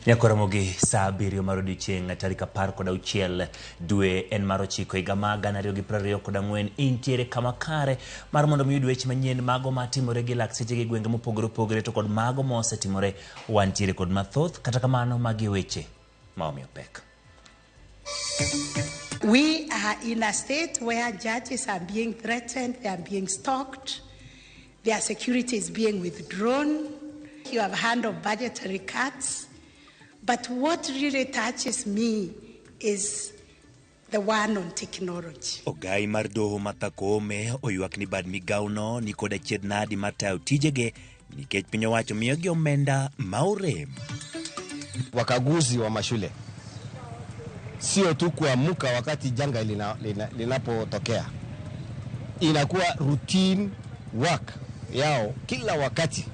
Nyaka Ramogi saa 7 mar odiochieng' tarik 16 dwe en mar 9 higa mar 2024 intiere kama kare mar mondo mi uyud weche manyien mago matimore gi lak seche gi gwenge mopogore opogore to kod mago mosetimore wantiere kod mathoth kata kamano magi weche ma omiyo pek. We are in a state where judges are being threatened, they are being stalked, their security is being withdrawn. You have hand of budgetary cuts. But what really touches me is the one on technology. Ogai mar doho Martha Koome oywak ni bad migawono ni kod achiedh nadi mar tayo tijege nikech piny owacho miyogi omenda ma orem. Wakaguzi wa mashule sio tu kuamuka wakati janga linapotokea, inakuwa routine work yao kila wakati,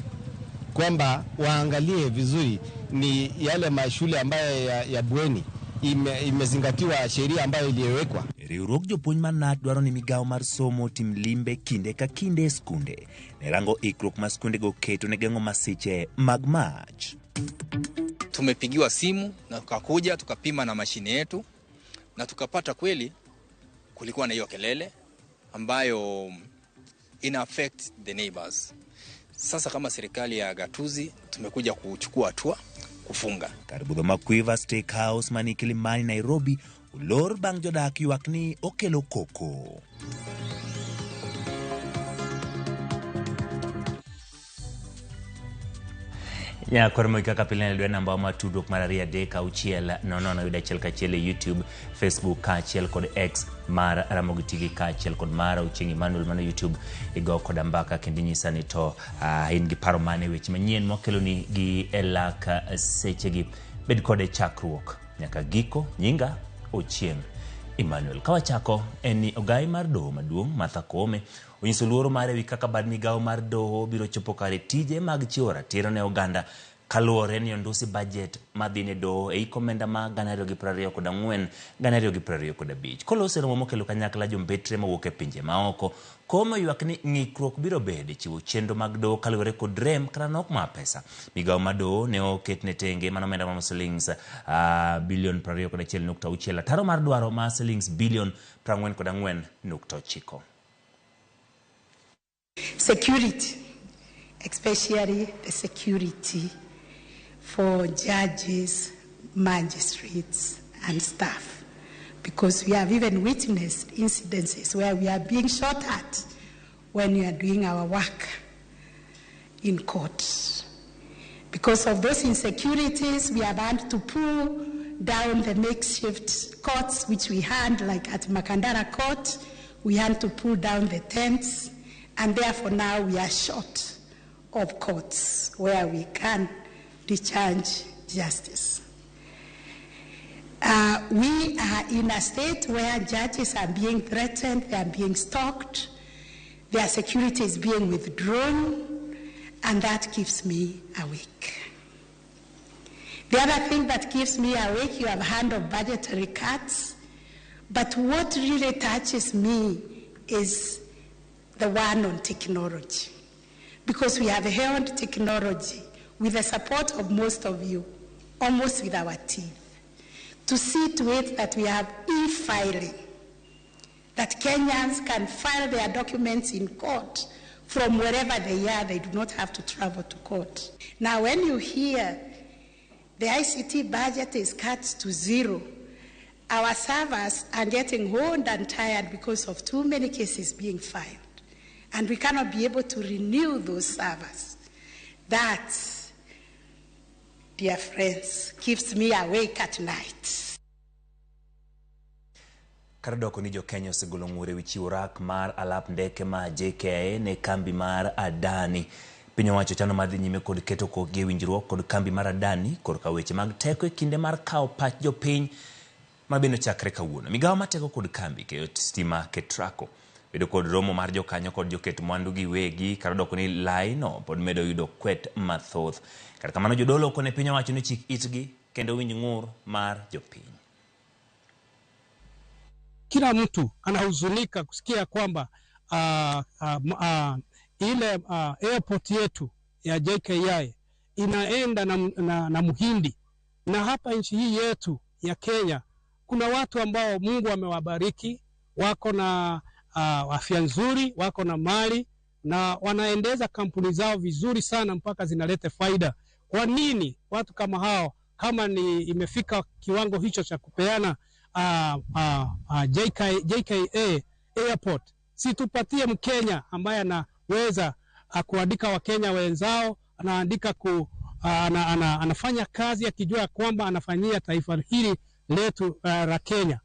kwamba waangalie vizuri ni yale mashule ambayo ya bweni imezingatiwa sheria ambayo iliyowekwa. Riwruog jopuonj mar KNUT dwaro ni migawo mar somo otim limbe kinde ka kinde e skunde ne rango ikruok ma skundego keto ne geng'o masiche mag mach. Tumepigiwa simu na tukakuja tukapima na mashine yetu na tukapata kweli kulikuwa na hiyo kelele ambayo ina affect the neighbors. Sasa kama serikali ya gatuzi tumekuja kuchukua hatua kufunga. Kar budho ma Quiver Steakhouse mani Kilimani Nairobi olor bang' jodak ywak ni okelo koko. Nyakor moik kaka pile ne namba mar tudruok mar 2 3 6 0 0 yudo achiel kachiel e YouTube, Facebook kaachiel kod X mar Ramogi TV kaachiel kod mara Ochieng' Emmanuel mano YouTube igo koda mbaka kendo inyisa ni to in gi paro mane weche manyien mwakeloni gi e lak sechegi. Bed kode chakruok nyaka giko. Nyinga Ochieng' Emmanuel. Kawachako en ni ogai mar doho maduong' Martha Koome onyiso luoro mare ewi kaka bad migawo mar doho biro chopo kare tije mag chiwo ratiro ne oganda kaluwore ni ondusi budget madhi ne doho e hik omenda ma 2024 2025. Koloso e romo mokelo kanyakla jombetre mawuok e pinje maoko, Koome oywak ni ng'ikruok biro bedo e chiwo chenro mag doho kaluwore kod rem kata nok mar pesa. Migawo mar doho ne oket ne tenge mana omenda maromo silings bilion 21.6 ataro mar dwaro mar silings bilion 44.9. Security, especially the security for judges, magistrates, and staff, because we have even witnessed incidences where we are being shot at when we are doing our work in court. Because of those insecurities, we have had to pull down the makeshift courts which we had, like at Makandara Court. We had to pull down the tents, and therefore now we are short of courts where we can discharge justice. We are in a state where judges are being threatened, they are being stalked, their security is being withdrawn, and that keeps me awake. The other thing that keeps me awake, you have hand of budgetary cuts, but what really touches me is the one on technology, because we have held technology with the support of most of you, almost with our teeth, to see to it that we have e-filing, that Kenyans can file their documents in court from wherever they are. They do not have to travel to court. Now, when you hear the ICT budget is cut to zero, our servers are getting honed and tired because of too many cases being filed. And we cannot be able to renew those servers. That, dear friends, keeps me awake at night. Kar doko ni jo-Kenya osegolo ng'ur ewi chiwo rak mar alap ndeke ma JKIA ne kambi mar Adani. Piny owacho chano mar dhi nyime kod keto kokgi e winjruok kod kambi mar Adani korka weche mag teko e kinde mar kawo pach jopiny ma bende ochakre kawuono. Migawo mar teko kod kambi keyo stima KETRACO bedo kod romo mar jokanyo kod joket mwandu giwegi kar doko ni laino pod medo yudo kwet mathoth. Kata kamano jodolo okone piny owacho ni chik itgi kendo winj ng'ur mar jopiny. Kila mtu anahuzunika kusikia kwamba ile airport yetu ya JKIA inaenda na Muhindi. Na hapa nchi hii yetu ya Kenya kuna watu ambao Mungu amewabariki, wako na afya nzuri, wako na mali na wanaendeza kampuni zao vizuri sana mpaka zinaleta faida. Kwa nini watu kama hao, kama ni imefika kiwango hicho cha kupeana JKIA Airport, si tupatie Mkenya ambaye anaweza kuandika Wakenya wenzao, anaandika anafanya kazi akijua kwamba anafanyia taifa hili letu la Kenya.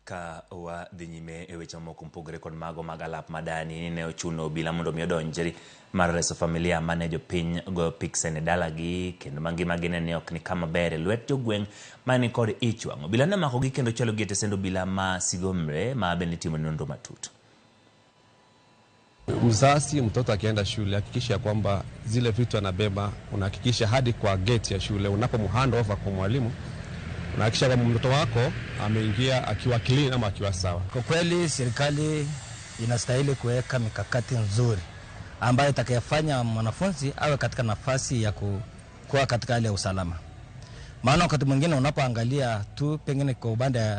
Ka wadhi nyime e weche mamoko mopogore kod mago mag alap madani ne ochuno obila mondo mi odonjri mar reso familia mane jopiny goyo piksen e dalagi kendo mangimagi ne ok ni kama ber e lwet jogweng' mane kod ich wang'. Obila ne omakogi kendo chwalogi e tesend obila ma Sigomre ma bende itimo nonro matut. Mzazi, mtoto akienda shule, hakikisha kwamba zile vitu anabeba, unahakikisha hadi kwa gate ya shule, unapomhand over kwa mwalimu, unahakikisha kwamba mtoto wako ameingia akiwa clean ama akiwa sawa. Kwa kweli serikali inastahili kuweka mikakati nzuri ambayo itakayofanya mwanafunzi awe katika nafasi ya kuwa katika hali ya usalama. Maana wakati mwingine unapoangalia tu pengine kwa upande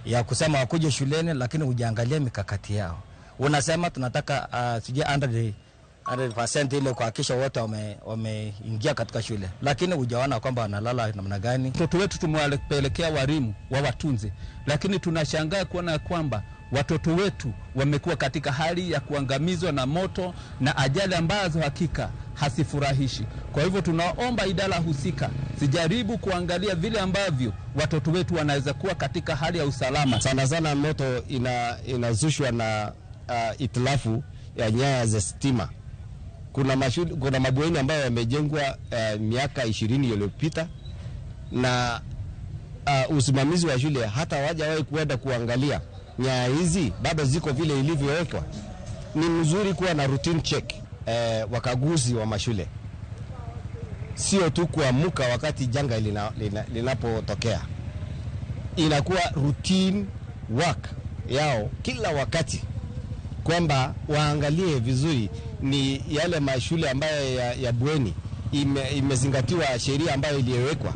ya kusema wakuje shuleni, lakini hujaangalia mikakati yao. Unasema tunataka sijui 100% ile kuhakikisha wote wameingia katika shule, lakini hujaona kwamba wanalala namna gani. Watoto wetu tumewapelekea walimu wawatunze, lakini tunashangaa kuona kwamba watoto wetu wamekuwa katika hali ya kuangamizwa na moto na ajali ambazo hakika hasifurahishi. Kwa hivyo tunaomba idara husika zijaribu kuangalia vile ambavyo watoto wetu wanaweza kuwa katika hali ya usalama. Sana sana moto inazushwa na itilafu ya nyaya za stima. Kuna mabweni ambayo yamejengwa miaka 20 iliyopita na usimamizi wa shule hata hawajawahi kuenda kuangalia nyaya hizi bado ziko vile ilivyowekwa. Ni mzuri kuwa na routine check. Wakaguzi wa mashule sio tu kuamuka wakati janga linapotokea, inakuwa routine work yao kila wakati, kwamba waangalie vizuri ni yale mashule ambayo ya bweni imezingatiwa sheria ambayo iliyowekwa.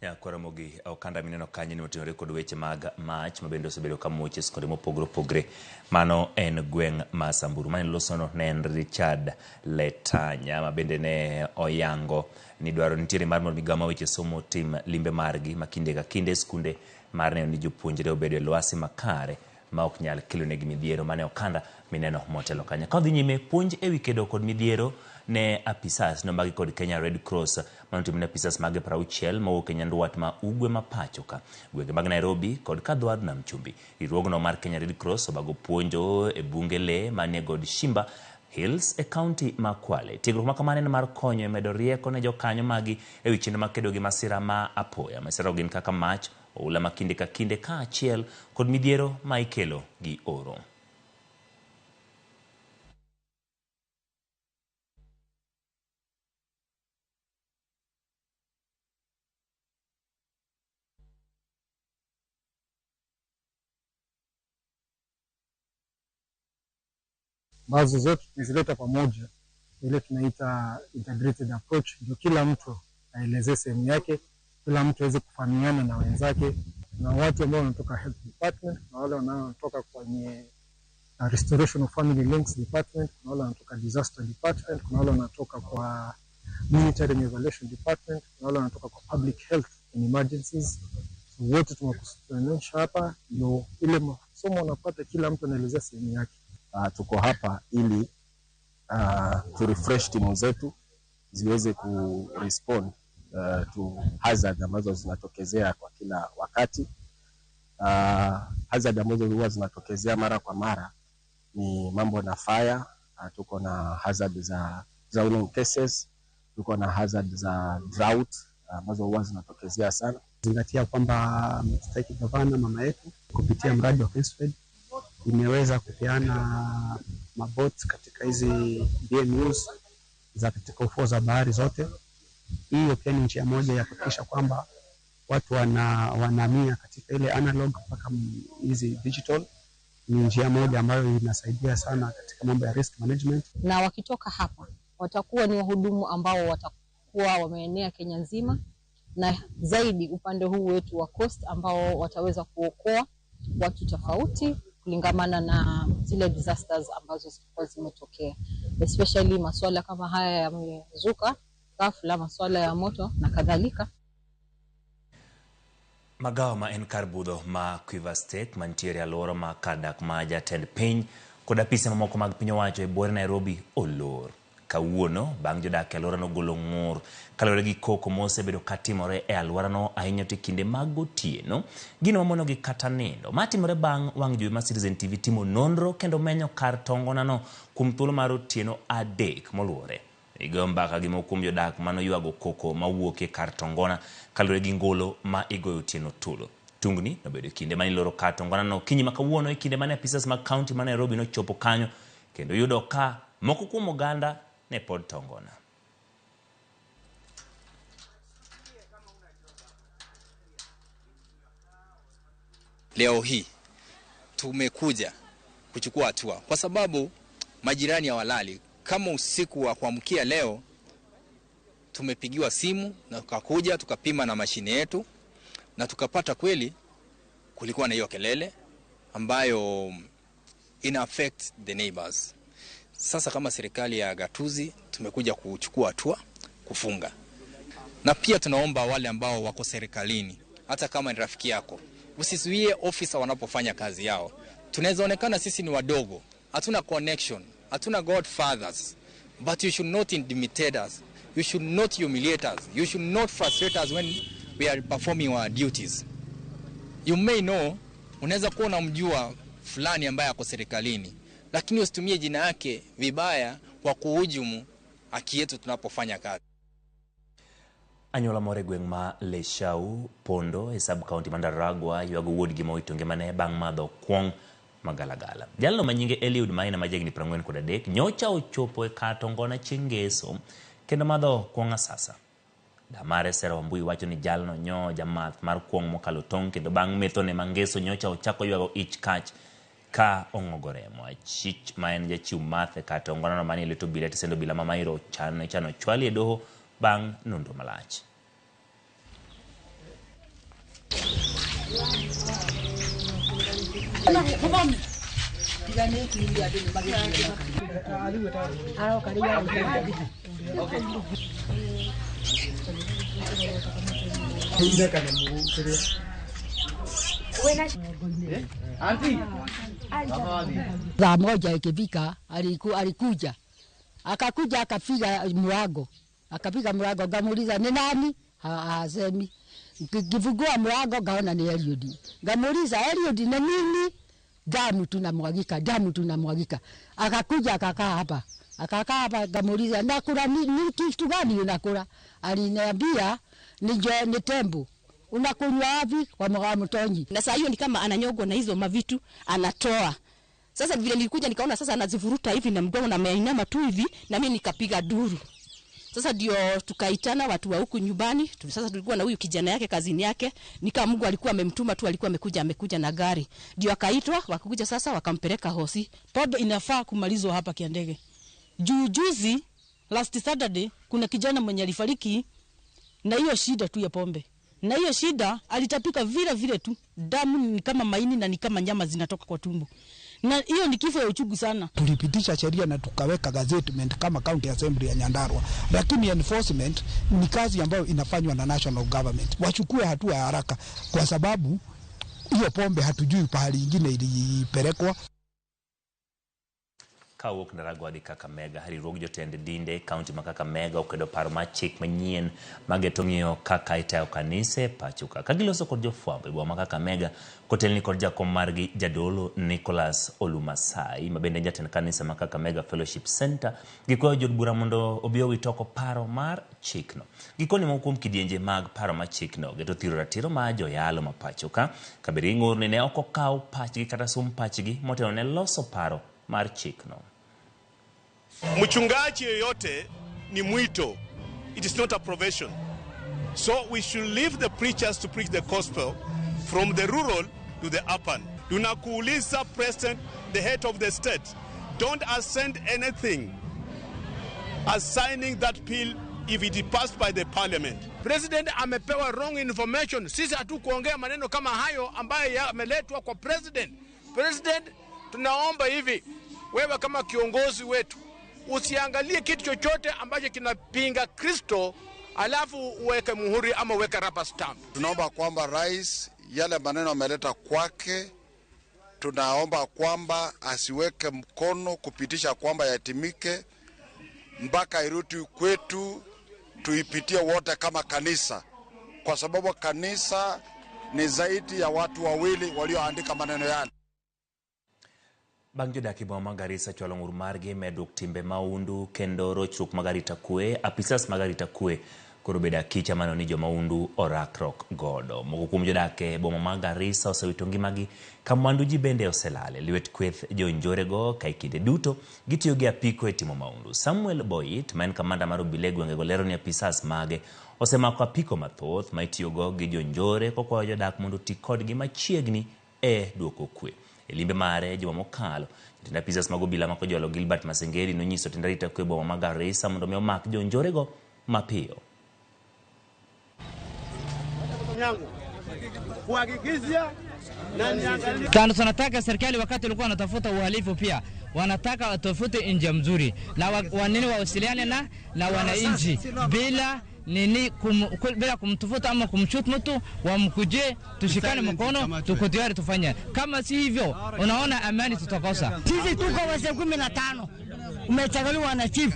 Ya Ramogi okanda mineno kanyo ni oting'ore kod weche mag mach mabende osebedo ka muoch e skunde mopogore opogore. Mano en gweng' ma Samburu. Mane losono ne en Richard Letanya mabende ne oyango ni dwaro nitiere mar mondo migao ma weche somo tim limbe margi ma kinde ka kinde e skunde mar neno ni jopuonjre obedo e lwasi makare ma ok nyal kelonegi midhiero. Mane okanda mineno motelo kanyo. Ka odhi nyime, puonj ewi kedo kod midhiero ne apisas nomagi kod Kenya Red Cross manotim ne apisas mage 60 mowuok e nyandwat ma ugwe ma pacho ka gwenge mag Nairobi kod Kadhwar Nam Chumbi. Riwruogno mar Kenya Red Cross obago puonjo e bunge le manie god Shimba Hills e kaunti ma Kwale. Tiegruok ma kamano en mar konyo e medo rieko ne jokanyo magi ewi chenro mag kedo gi masira ma apoya. Masira gin kaka mach, oula ma kinde ka kinde kaachiel kod midhiero ma ikelo gi oro. Ambazo zote tumezileta pamoja, ile tunaita integrated approach, ndio kila mtu aelezee sehemu yake, kila mtu aweze kufahamiana na wenzake, na watu ambao wanatoka health department, na wale wanaotoka kwenye restoration of family links department, kuna wale wanatoka disaster department, kuna wale wanatoka kwa monitoring and evaluation department, kuna wale wanatoka kwa public health and emergencies. So wote tumekusanyisha hapa ndio ile masomo wanapata, kila mtu anaelezea sehemu yake. Tuko hapa ili to refresh timu zetu ziweze ku respond to hazard ambazo zinatokezea kwa kila wakati. Hazard ambazo huwa zinatokezea mara kwa mara ni mambo na fire. Tuko na hazard za drowning cases, tuko na hazard za drought ambazo huwa zinatokezea sana. Zingatia kwamba mstahiki gavana mama yetu kupitia mradi wa KENSFED imeweza kupeana mabot katika hizi BMUs za katika ufuo za bahari zote. Hiyo pia ni njia moja ya kuhakikisha kwamba watu wanahamia katika ile analog mpaka hizi digital. Ni njia moja ambayo inasaidia sana katika mambo ya risk management. Na wakitoka hapa watakuwa ni wahudumu ambao watakuwa wameenea Kenya nzima na zaidi upande huu wetu wa coast, ambao wataweza kuokoa watu tofauti kulingamana na zile disasters ambazo zilikuwa zimetokea, especially masuala kama haya yamezuka ghafla, masuala ya moto na kadhalika. Magawa ma en kar budho ma Quiver State mantiere e alwora ma kar dak ma jatend piny kod apise mamoko mag piny owacho e buore Nairobi olor kawuono bang' jodak e alworano golo ng'ur kaluwore gi koko mosebedo katimore e alworano ahinya to e kinde mag otieno, gino mamonogi kata nindo. Ma timore bang' wang' jowi ma Citizen TV timo nonro kendo menyo kar tongonano kuom thuolo mar otieno 3 moluwore. Igoyo mbaka gi moko kuom jodak manoywago koko mawuok e kar tongona kaluwore gi ngolo ma igoyo otieno tulo. Tungni nobedo e kinde mane iloro kar tongonano okinyi ma kawuono e kinde mane apisas mag kaunti ma Nairobi nochopo kanyo kendo yudo ka moko kuom oganda ne pod tongona. Leo hii tumekuja kuchukua hatua kwa sababu majirani hawalali. Kama usiku wa kuamkia leo tumepigiwa simu na tukakuja tukapima na mashine yetu na tukapata kweli kulikuwa na hiyo kelele ambayo ina affect the neighbors. Sasa kama serikali ya gatuzi tumekuja kuchukua hatua kufunga. Na pia tunaomba wale ambao wako serikalini, hata kama ni rafiki yako, usizuie ofisa wanapofanya kazi yao. Tunaweza onekana sisi ni wadogo, hatuna connection, hatuna godfathers, but you should not intimidate us, you should not humiliate us, you should not frustrate us when we are performing our duties. You may know, unaweza kuwa unamjua fulani ambaye ako serikalini, lakini usitumie jina yake vibaya kwa kuhujumu haki yetu tunapofanya kazi. Anyuola moro e gweng' ma Leshau Pondo e sub county ma Ndaragwa ywago wuodgi ma owito ngimane bang' madho kuong' magalagala. Jalno ma nyinge Eliud Maina ma jahigni 43 nyocha ochopo e kar tongona chieng' ngeso kendo madho kuong' asasa. Damare Sera Wambui wacho ni jalno nyo jamath mar kuong' mokalo tong' kendo bang' methone ma ngeso nyocha ochako ywago ich kach ka ong'ogo remo. Achich ma en jachiw math e kar tongonano manie lwet obila tisendo obila ma Mairo chano chwali e doho bang' nonro malach. Saa moja ikifika alikuja. Akakuja akapiga mlango. Akapiga mlango, ngamuuliza ni nani? Hasemi. Nikifungua mlango ngaona ni Eliud. Ngamuuliza Eliud ni nini? Damu tunamwagika, damu tunamwagika. Akakuja akakaa hapa. Akakaa hapa ngamuuliza nakula ni kitu gani unakula? Aliniambia ni tembo. Unakunywa wapi? Kwa Mgamutonyi. Na saa hiyo ni kama ananyogwa na hizo mavitu anatoa. Sasa vile nilikuja nikaona sasa anazivuruta hivi na mgongo na ameinama tu hivi, na mimi nikapiga duru. Sasa ndio tukaitana watu wa huku nyumbani. Sasa tulikuwa na huyu kijana yake kazini yake, nika Mungu alikuwa amemtuma tu, alikuwa amekuja na gari. Ndio akaitwa, wakakuja sasa wakampeleka hosi. Pombe inafaa kumalizwa hapa Kiandege. Juzi last Saturday kuna kijana mwenye alifariki na hiyo shida tu ya pombe. Na hiyo shida alitapika vile vile tu, damu ni kama maini na ni kama nyama zinatoka kwa tumbo. Na hiyo ni kifo ya uchungu sana. Tulipitisha sheria na tukaweka gazettement kama County Assembly ya Nyandarua, lakini enforcement ni kazi ambayo inafanywa na national government. Wachukue hatua ya haraka kwa sababu hiyo pombe hatujui pahali nyingine ilipelekwa. Kawuok Ndaragwa dhi Kakamega, riwruog jotend dinde kaunti ma Kakamega okedo paro mar chik manyien mageto ng'iyo kaka itayo kanise pacho ka. Ka giloso kod jofwambo e boma ma Kakamega kotelni kod jakom margi jadolo Nicholas Olumasai ma bende jatend kanisa ma Kakamega Fellowship Center, gikwayo jood bura mondo obi owit oko paro mar chikno. Gikoni moko kuom kidienje mag paro mar chikno geto thiro ratiro mar joyalo ma pacho ka, kabende ging'ur ni ne ok okaw pachgi kata sum pachgi motelo ne loso paro mar chikno. Mchungaji yoyote ni mwito. It is not a profession. So we should leave the preachers to preach the gospel from the rural to the urban. Tunakuuliza President, the head of the state, don't assent anything assigning that bill if it is passed by the parliament. President amepewa wrong information. Sisi hatukuongea maneno kama hayo ambayo yameletwa kwa president. President, tunaomba hivi, wewe kama kiongozi wetu usiangalie kitu chochote ambacho kinapinga Kristo alafu uweke muhuri ama uweke rubber stamp. Tunaomba kwamba rais, yale maneno ameleta kwake, tunaomba kwamba asiweke mkono kupitisha kwamba yatimike mpaka irudi kwetu, tuipitie wote kama kanisa, kwa sababu kanisa ni zaidi ya watu wawili walioandika maneno yale. Bang' jodak e boma ma Garissa chwalo ng'ur margi medruok timbe maundu kendo rochruok mag arita kwe, apisas mag arita kwe koro bedo akicha mano ni jomaundu orakruok godo. Moko kuom jodak e boma ma Garissa osewito ngimagi ka mwandu ji bende oselal e lwet kweth jonjorego ka e kinde duto gitiyo gi apiko e timo maundu. Samuel Boit ma en kamanda mar obila e gwengego lero ni apisas mage osemako apiko mathoth ma itiyogo gi jonjore kokwayo jodak mondo oti kodgi machiegni e duoko kwe. E limbe mare juma mokalo, jatend apisas mag obila ma Kojolo Gilbert Masengeli nonyiso tend arita kwe e boma ma Garissa mondo mi omak jonjorego mapiyo. Tano tunataka serikali wakati walikuwa wanatafuta uhalifu pia wanataka watafute njia mzuri na wanini wawasiliane na wananchi bila nini bila kumtafuta ama kumshoot mtu, wamkuje tushikane mkono, tuko tayari tufanye. Kama si hivyo, unaona amani tutakosa. Sisi tuko wazee 15 umechaguliwa na chief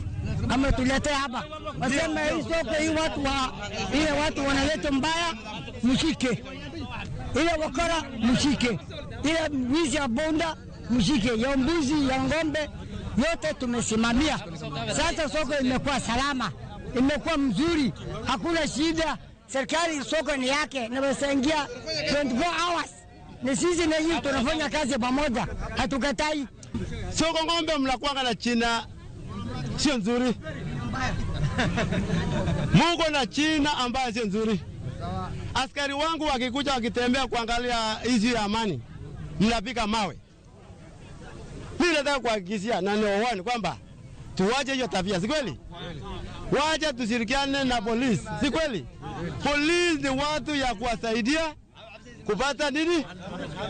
ametuletea hapa, wasema hii soko hii watu wa ile watu wanaleta mbaya, mshike ile wakora, mshike ile wizi ya bonda, mshike ya mbuzi ya ng'ombe, yote tumesimamia. Sasa soko imekuwa salama, imekuwa mzuri, hakuna shida. Serikali soko ni yake na wasaingia 24 hours. Ni sisi na yeye tunafanya kazi pamoja, hatukatai. Soko ng'ombe mnakuanga na China sio nzuri. Mungu na China ambaye sio nzuri. Askari wangu wakikuja wakitembea kuangalia hizi ya amani, mnapika mawe. Mimi nataka kuhakikishia na ni kwamba tuwache hiyo tabia, si kweli? Wacha tushirikiane na polisi, si kweli? Polisi ni watu ya kuwasaidia kupata nini?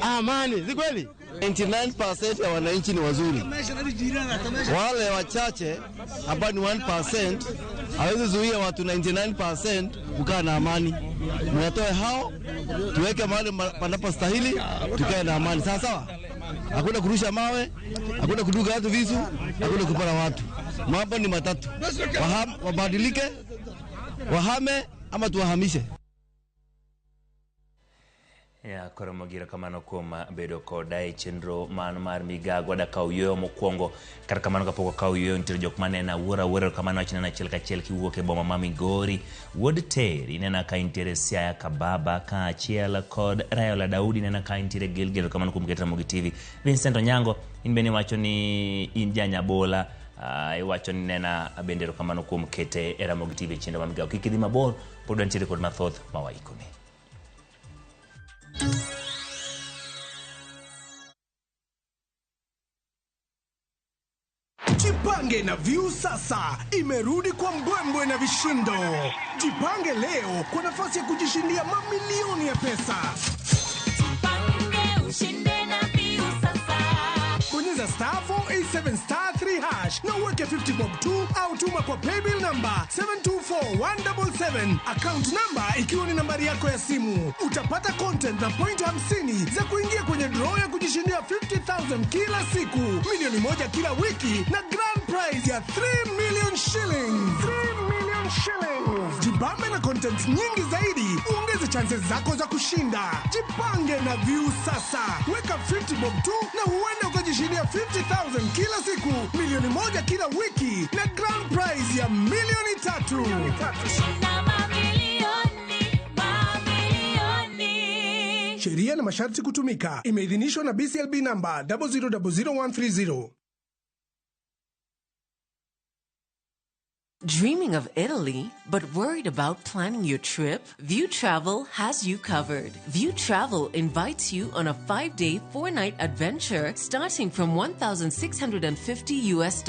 Amani, si kweli? 99% ya wananchi ni wazuri. Wale wachache ambao ni 1% hawezi zuia watu 99% kukaa na amani. Mnatoe hao, tuweke mahali panapostahili, tukae na amani. Sawa sawa? Hakuna kurusha mawe, hakuna kuduga watu visu, hakuna kupara watu. Mambo ni matatu. Wabadilike, wahame ama tuwahamishe. Ya koro mogiro kamano kuom bedo koda e chenro man mar migago adakawo yueyo mokwongo. Kata kamano kapok okawo yueyo nitiere jok manena awuoro awuoro kamano wachnena achiel kachiel kiwuok e boma ma Migori. Wuod Terry inena ka intiere Siaya Kababa kaachiel kod Raiola Daudi inena ka intiere Gilgil kamano kuom keto Ramogi TV. Vincent Onyango in bende iwacho ni in janyabola, iwacho ni nena bende erokamano kuom kete e Ramogi TV e chenro mar migago. Kik idhi mabor, pod wantiere kod mathoth ma waikoni. Jipange na Viusasa imerudi kwa mbwembwe na vishindo. Jipange leo kwa nafasi ya kujishindia mamilioni ya pesa. Jipange ushinde na Viusasa. Bonyeza star 487 star 3 hash na uweke 50 bob 2 au tuma kwa paybill number 724177, account number ikiwa ni nambari yako ya simu. Utapata content na point 50 za kuingia kwenye draw ya kujishindia 50,000 kila siku, milioni 1 kila wiki na grand prize ya 3 million shillings. 3 million shillings. Jibambe na content nyingi zaidi, uongeze chances zako za kushinda. Jipange na Viusasa. Weka 50 bob 2 na huenda ukajishindia 50,000 kila siku, milioni 1 kila wiki na grand prize ya milioni 3. Shinda mamilioni, mamilioni. Sheria na masharti kutumika. Imeidhinishwa na BCLB number 0000130. Dreaming of Italy, but worried about planning your trip? View Travel has you covered. View Travel invites you on a 5-day, 4-night adventure starting from $1,650 US.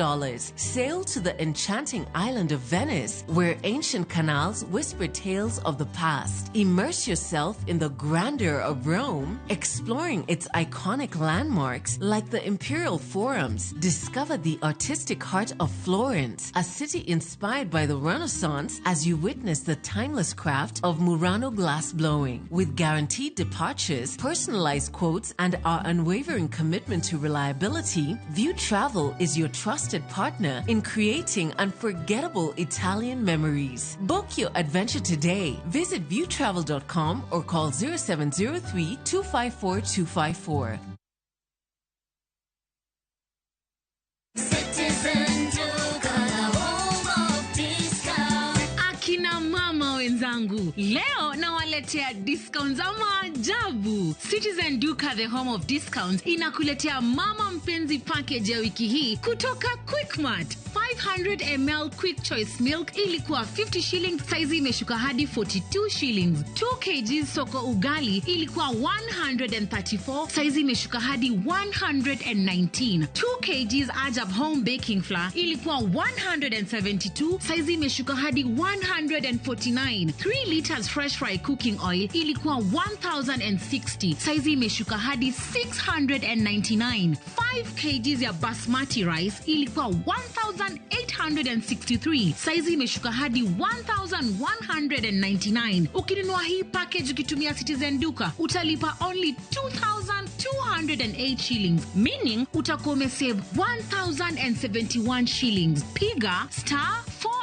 Sail to the enchanting island of Venice, where ancient canals whisper tales of the past. Immerse yourself in the grandeur of Rome, exploring its iconic landmarks like the Imperial Forums. Discover the artistic heart of Florence, a city inspired by the Renaissance, as you witness the timeless craft of Murano glass blowing. With guaranteed departures, personalized quotes, and our unwavering commitment to reliability, View Travel is your trusted partner in creating unforgettable Italian memories. Book your adventure today. Visit viewtravel.com or call 0703 254 254. Citizen Duka, the home of discount. Akina mama wenzangu, leo nawaletea discount za maajabu. Citizen Duka, the home of discounts, inakuletea mama mpenzi package ya wiki hii kutoka Quickmart. 500 ml Quick Choice Milk ilikuwa 50 shillings, saizi imeshuka hadi 42 shillings. 2 kg soko ugali ilikuwa 134, saizi imeshuka hadi 119. 2 kg Ajab Home Baking Flour ilikuwa 172, saizi imeshuka hadi 149. 3 liters fresh fry cooking oil ilikuwa 1060, saizi imeshuka hadi 699. 5 kg ya basmati rice ilikuwa 1863, saizi imeshuka hadi 1199. Ukinunua hii package ukitumia Citizen Duka utalipa only 2208 shillings, meaning utakuwa umesave 1071 shillings. Piga star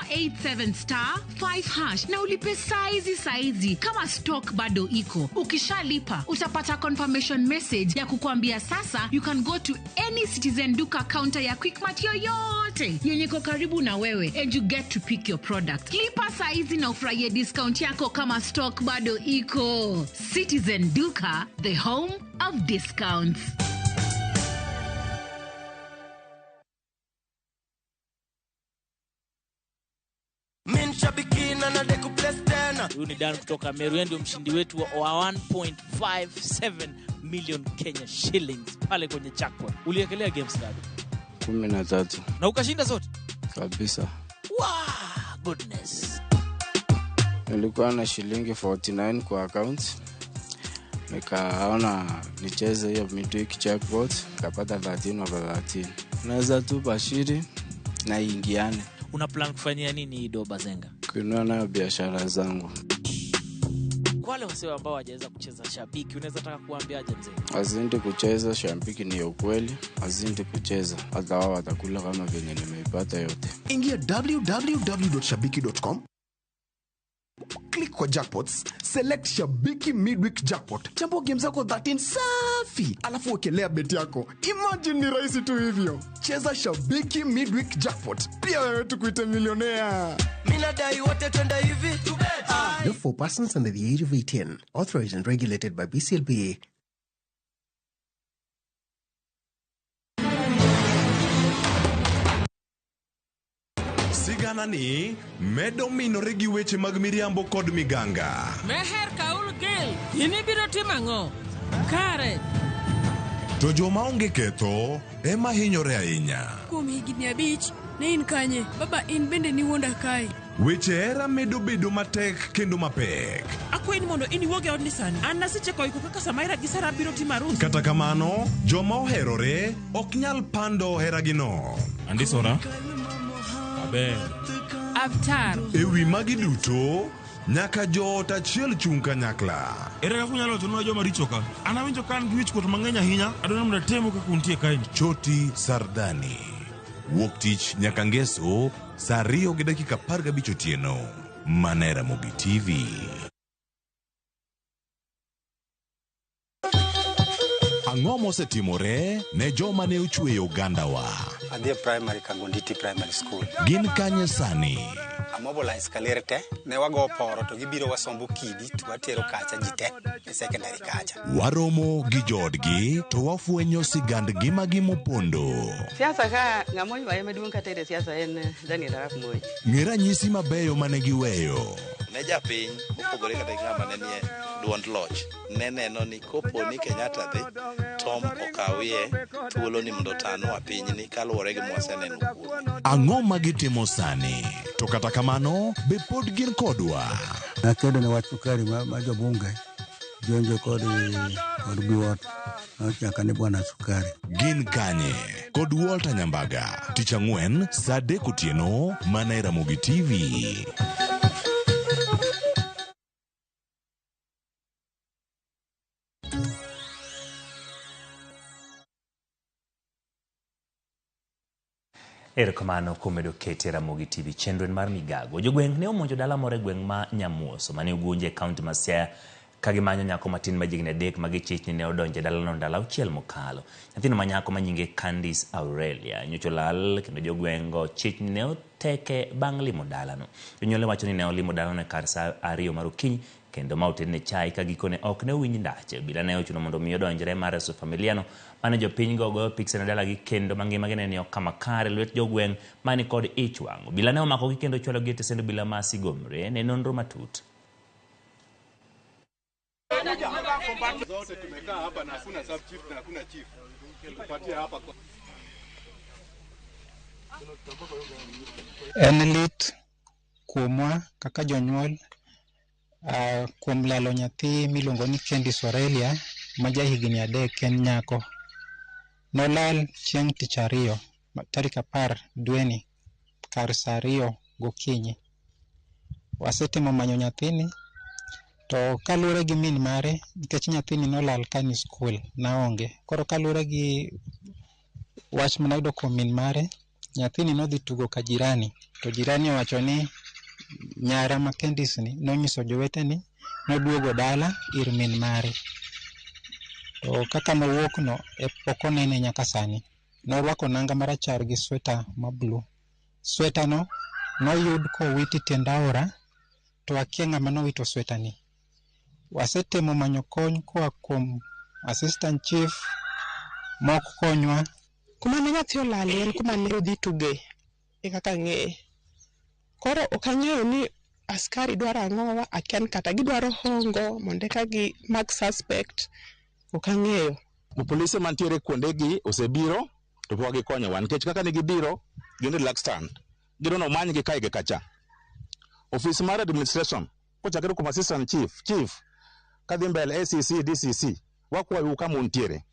487 star 5 hash na ulipe saizi saizi kama stock bado iko. Ukishalipa utapata confirmation message ya kukuambia sasa you can go to any Citizen Duka counter ya Quickmart yoyote yenye iko karibu na wewe and you get to pick your product. Lipa saizi na ufurahie discount yako kama stock bado iko. Citizen Duka, the home of discounts. Huyu ni Dan kutoka Meru, yeye ndio mshindi wetu wa 1.57 million Kenya shillings pale kwenye jackpot. Uliekelea games ngapi? 13. Na ukashinda zote? Kabisa. Wow, goodness. Nilikuwa na shilingi 49 kwa account. Nikaona nicheze hiyo midweek jackpot, nikapata 13 over 13. Naweza tu bashiri na ingiane. Una plan kufanyia nini hii doba Zenga? Kununua nayo biashara zangu. Kwa wale wasee ambao hawajaweza kucheza shabiki, unaweza taka kuambiaje mzee? Azindi kucheza shabiki ni ukweli, azindi kucheza hata wao watakula kama venye nimeipata yote. Ingia www.shabiki.com, click kwa jackpots, select Shabiki Midweek Jackpot, chambua game zako 13 safi, alafu wekelea bet yako. Imagine ni rahisi tu hivyo. Cheza Shabiki Midweek Jackpot, pia wewe tukuite milionea. Mimi nadai wote twende hivi. Not for persons under the age of 18. Authorized and regulated by BCLB. Sigana ni medo minore gi weche mag miriambo kod miganga. Meher Kaul Gil, in ibiro timo ang'o? Kare. To joma onge ketho ema hinyore ahinya. Kuom higni 5, ne in kanye? Baba, in bende niwuonda kae. Weche hera medo bedo matek kendo mapek. Akwayi ni mondo in iwuog e odni sani. An nasechako iko kaka Samaira gi Sara biro timo arus. Kata kamano, joma oherore ok nyal pando heragino. Andisora. Aber. Avtar. E wi magi duto, nyaka joot achiel chung' kanyakla. Ere kaka unyalo wachonwa joma richo ka? An awinjo ka an gi wichkuot mang'eny ahinya. Adwaro mondo atemu kaka untie kaeni. Choti Sardani. Wuok tich nyaka ngeso saa 2:15 otieno. Mana e Ramogi TV. Ang'o mosetimore ne joma ne ochweyo ogandawa? Adhi e primary Kangonditi Primary School. Gin kanye sani? Amobilize Kaler te, ne wago poro to gibiro wasombo kidi to watero kacha ji te e secondary kacha. Waromo gi joodgi to wafwenyo sigand ngimagi mopondo. Siasa ka ng'ama oywaye maduong' kata e siasa en Daniel Arap Moi. Ng'e ranyisi mabeyo mane giweyo. Ne japiny mopogore kata gi ng'ama ne nie duond loch ne neno ni kopo ni Kenyatta dhi Tom okawie thuolo ni mondo otanwa pinyni kaluwore gi mwaseneno kuome. Ang'o ma gitimo sani? To kata kamano, be pod gin kodwa? Nakedo ne wach sukari ma jobunge jonjo kod Biwott nochaka ni bwana sukari. Gin kanye? Kod Walter Nyambaga. Tich ang'wen saa 3 otieno mana e Ramogi TV. Erokamano kuom medo kete Ramogi TV chenro en mar migago. Jogweng' ne omonjo dala moro e gweng' ma Nyamuoso mane Ugunja e kaunti ma Siaya ka gimanyo nyako matin ma jahigni 3 ma gichich ni ne odonjo e dalano ndalo 6 mokalo. Nyathino ma nyako ma nyinge Candice Aurelia nyocha olal kendo jogweng' go chich ni ne oteke bang' limo dalano. Jonyuolne wacho ni ne olimo dalano e kar saa 2 mar okinyi kendo ma otedne chai ka gikone ok ne owinj ndache. Obila ne ochuno mondo mi odonjre mar reso familiano mane jopiny go goyo pikse ne dalagi kendo mangimagi ne ni kama kare lwet jogweng' mani kod ich wang'. Obila ne omakogi kendo chwalogi e tesend obila ma Sigomre ne nonro matut. Zote tumekaa hapa na hakuna sub chief na hakuna chief. Tupatie hapa. En lit kuomwa kaka jonyuol kuom lalo nyathi miluongo ni Candice Aurelia ma jahigni 3 en nyako. Nolal chieng' tich ariyo tarik 10 dweni kar saa 2 gokinyi. Wasetemo manyo nyathini to kaluwore gi min mare nikech nyathini nolal ka ni skul naonge. Koro kaluwore gi wach manayudo kuom min mare, nyathini nodhi tugo ka jirani to jirani owacho ni nyara ma Candice ni nonyiso jowetene noduogo dala ir min mare. To kaka nowuok no e pok onene nyaka sani. Norwako nanga marachar gi sweta ma blue. Sweta no noyud kowit e tiend aora to akia ng'ama nowito sweta ni. Wasetemo manyo kony koa kuom assistant chief mok konywa. Kuma ne nyathi olale en kuma ne odhi tuge e kaka ang'eye. Koro ok ang'eyo ni askari dwaro ang'owa, akia ni kata gidwaro hongo mondo eka gimak suspect, ok ang'eyo. Polise mantiere kuondegi osebiro to pok gikonyowa nikech kaka ne gibiro gin relaxed, gidwa ni omanygi kae gi kacha. Ofis mar administration kochakore kuom assistant chief, chief kadhi mbele ACC, DCC, wakwayou kama untiere,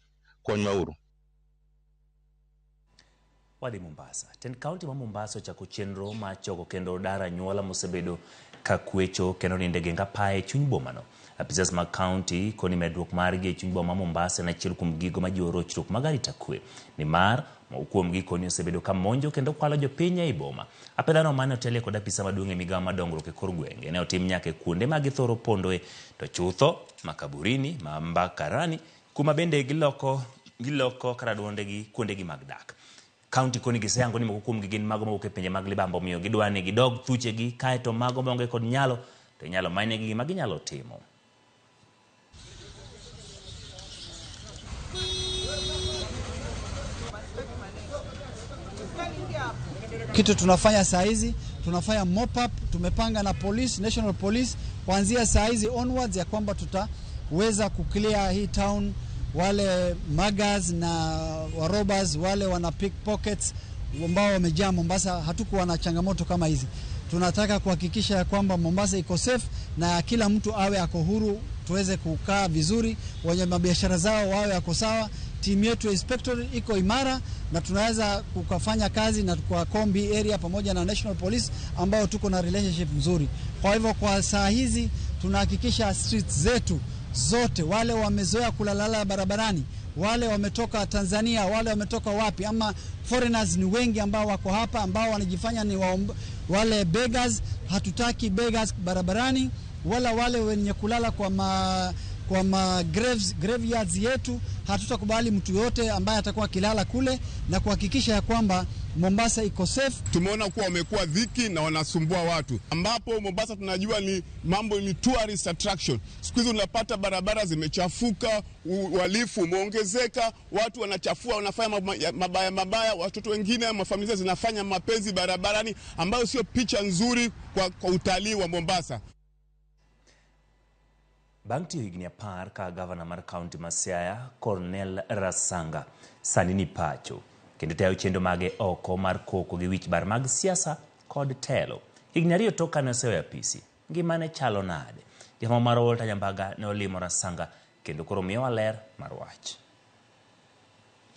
konywauru. Wadhi Mombasa. Tend kaunti ma Mombasa ochako chenro mar choko kendo daro anyuola mosebedo ka kwecho kendo nindo e geng apaya e chuny bomano. Apisas mag kaunti koni medruok margi e chuny boma ma Mombasa en achiel kuom gigo majiwo rochruok mag arita kwe. Nimar moko kuomgi koni osebedo ka monjo kendo kwalo jopiny ei boma. Apedhano mane otelie kod apisa maduong' e migawo mar dongruok e kor gwenge ne otim nyaka e kuonde ma githoro pondoe to chutho makaburini ma Mbakarani kuma bende giloko karaduondegi kuondegi mag dak. Kaunti koni giseyango ni moko kuomgi gin mago mowuok e pinje mag libamba omiyo gidwa ni gidog thuchegi kaeto mago maonge kod nyalo to inyalo manynegi gima ginyalo timo. Kitu tunafanya saa hizi, tunafanya mop up, tumepanga na police, national police kuanzia saa hizi onwards ya kwamba tutaweza kuclear hii town, wale muggers na warobas, wale wana pickpockets ambao wamejaa Mombasa. Hatukuwa na changamoto kama hizi. Tunataka kuhakikisha ya kwamba Mombasa iko safe na kila mtu awe ako huru, tuweze kukaa vizuri, wenye mabiashara zao wawe ako sawa. Timu yetu ya inspector iko imara na tunaweza kukafanya kazi na kwa kombi area pamoja na National Police ambao tuko na relationship nzuri. Kwa hivyo kwa saa hizi tunahakikisha streets zetu zote, wale wamezoea kulalala barabarani, wale wametoka Tanzania, wale wametoka wapi, ama foreigners ni wengi ambao wako hapa ambao wanajifanya ni wale beggars. Hatutaki beggars barabarani, wala wale wenye kulala Kwa ma graves, graveyards yetu hatutakubali mtu yote ambaye atakuwa akilala kule na kuhakikisha ya kwamba Mombasa iko safe. Tumeona kuwa wamekuwa dhiki na wanasumbua watu, ambapo Mombasa tunajua ni mambo ni tourist attraction. Siku hizi unapata barabara zimechafuka, uhalifu umeongezeka, watu wanachafua, wanafanya mabaya mabaya, watoto wengine, mafamilia zinafanya mapenzi barabarani, ambayo sio picha nzuri kwa utalii wa Mombasa. Bang' tiyo higni 10 ka gavana mar kaunti ma Siaya, Cornel Rasanga sani ni pacho kendo tayo chenro mage oko mar koko gi wich bar mag siasa kod telo. Higni 2 tok kane oseweyo apisi, ngimane chalo nade? Jafwambo marwa Walter Nyambaga ne olimo Rasanga kendo koro miyowa ler mar wach.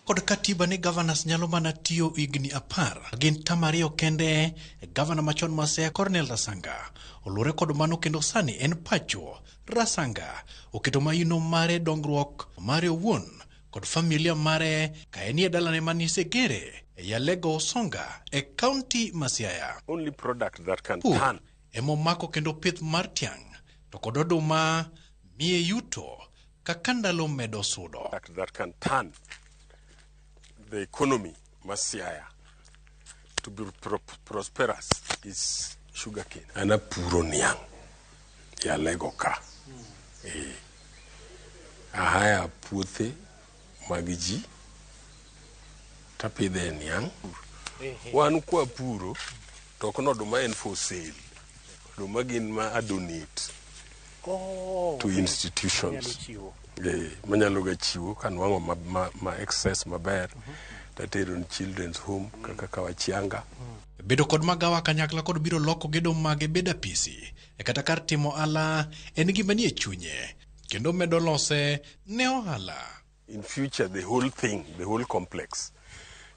Kod katiba ni governors nyalo mana tiyo higni 10 gin tam 2 kende. Gavana machon ma Siaya Cornel Rasanga oluwore kod mano kendo sani en pacho. Rasanga oketo maino mare dongruok mare owuon kod familia mare ka enie dalane mani Segere e Yalego Usonga e kaunti ma Siaya. Only product that can Pur turn emomako kendo pith mar tiang' to kod oduma miye yuto kaka ndalo medo sudo. That can turn the economy ma Siaya to be prosperous is sugarcane. An apuro niang' Yalego ka. Ahaya puothe mag ji tapidhe niang'. Wan kwa puro to ok oduma en for sale. Oduma gin ma a donate to institutions. Manyalo ga chiwo kanwang'o ma excess maber tatero ni children's home kaka Kawachianga. Bedo kod magawa kanyakla kod biro loko gedo mage bedo apisi e kata kar timo ohala en gima nie chunye kendo medo lose ne ohala. In future the whole thing, the whole complex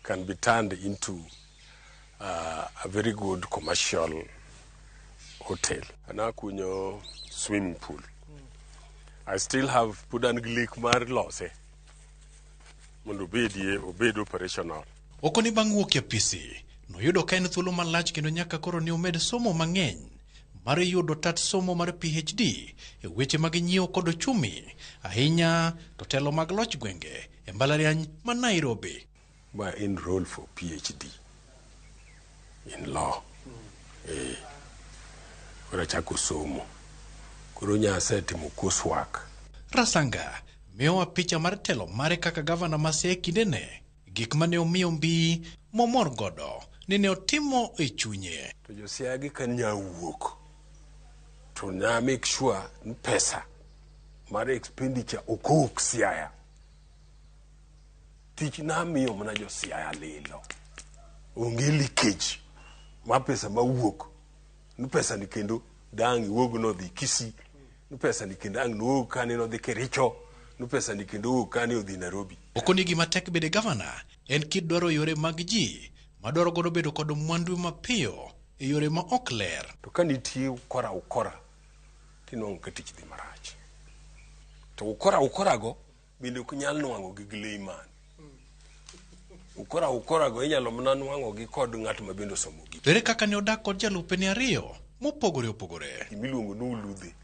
can be turned into a very good commercial hotel. Anakunyo swimming pool. I still have put an lek mar lose mondo obedie obed operational. Okoni bang' wuok e apisi noyudo ka en thuolo malach kendo nyaka koro ne omed somo mang'eny mar yudo tat somo mar PhD e weche mag nyiewo kod ochumi ahinya to telo mag loch gwenge e mbalariany ma Nairobi. Ma enroll for PhD in law. Koro achako somo. Koro nyasetimo coursework. Rasanga miyowa picha mar telo mare kaka gavana ma Siaya kindene, gik mane omiyo mbi momor godo ni ne otimo e chunye. To jo Siaya gi ka nyawuok to nya make sure ni pesa mar expenditure ok owuok Siaya. Tich namiyo mana jo Siaya lilo. Onge leakage ma pesa mawuok. Ni pesa ni kendo dang' iwuog nodhi Kisii. Ni pesa ni kendo ang' nowuog kane nodhi Kericho. Ni pesa ni kendo owuok kane odhi Nairobi. Okoni gima tek bedo gavana en kidwaro yore mag ji madwaro godo bedo kod mwandu mapiyo e yore ma ok ler. To ka nitie ukora ukora tinwang'o ka tich dhi marach. To ukora ukora go bende ok nyal nwang'o gi layman. Ukora ukora go inyalo mana nwang'o gi kod ng'at ma bende osomo gi. Ere kaka ne odak kod jalupene 2 mopogore opogore? Gimiluongo ni uludhe.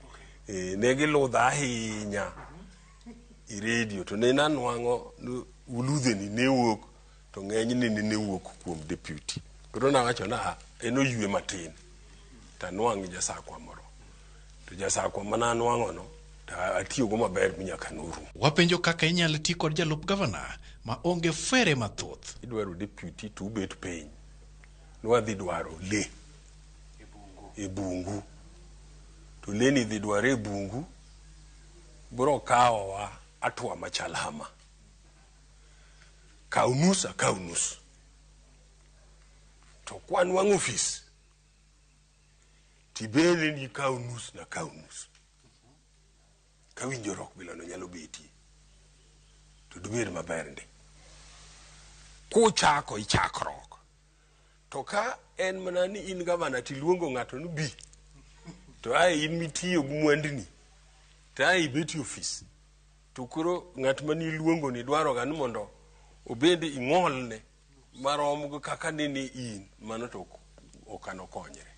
Ne giludha ahinya e redio to ne nanwang'o ni uludhe ni ne wuok to ng'enyne ne wuok kuom deputy. Koro nawacho ni en oywe matin to anwang' jasakwa moro. To jasakwa mana anwang'o no to atiyogo maber nyaka norumo. Wapenjo kaka inyalo ti kod jalup gavana ma onge fwere mathoth. Idwaro deputy to ubet piny. Nwadhi dwaro le e bungu. To le ni dhi dware e bungu biro kawowa atwa machal hama. Kaw nus akaw nus. To kwan wang' ofis tibende ni kaw nus na kaw nus. Ka winjruok bilano nyalo betie to dibed maber ndi. Kuchako ichakruok. To ka en mana ni in gavana tiluongo ng'ato ni bi to ae in mitiyo gi mwanduni to ae ibet e ofis to koro ng'at mane iluongo ni dwaro ga ni mondo obed ing'olne marom gi kaka nene in, mano to ok anokonyre.